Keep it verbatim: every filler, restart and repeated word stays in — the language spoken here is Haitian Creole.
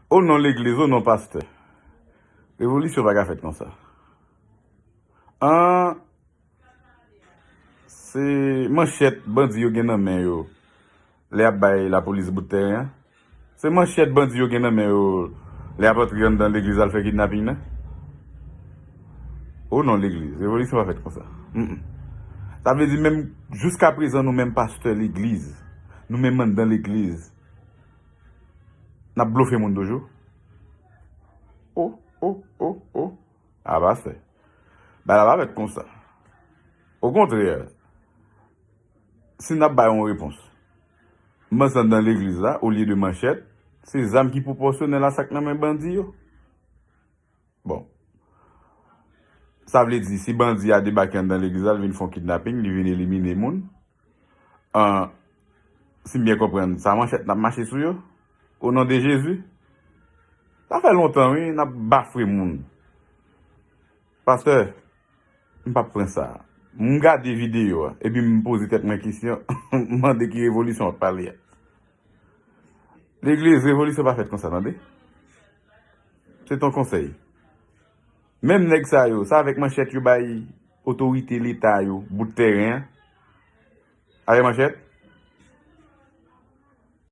O non legliz, o non pastè. Revolisyon pa ka fèt konsa. An, se manchèt bandi yo gen nan men yo lè y ap bay lapolis bout tèren an. Se manchèt bandi yo gen nan men yo lè y ap antre anndan legliz al fè kidnaping nan. O non legliz, revolisyon pa fèt konsa. Mm, mm. Sa vle di menm jiska prezan nou menm pastè legliz, nou menm anndan legliz, n ap blofe moun toujou. O, o, o, o. A pastè. Bagay la pa fèt konsa. Okontrè, si n ap bay yon repons, m panse anndan legliz la, olye de manchèt, se zam ki pwopòsyonèl a sa k nan men bandi yo. Bon. Sa vle di, si bandi a debake anndan legliz la, l vin fè yon kidnaping, li vin elimine moun. An, si m byen konprann, sa manchèt n ap mache sou yo? O non de Jezi? Sa fè lontan, wi, n ap bafwe moun. Pastè, m p ap pran sa. M gade videyo a, epi m poze tèt mwen kesyon, m mande ki revolisyon w ap pale a. Legliz, revolisyon pa fèt konsa, tande. Se ton konsèy. Menm nèg sa yo, sa avèk manchèt yo bay otorite leta yo bout tèren an. Avèk manchèt?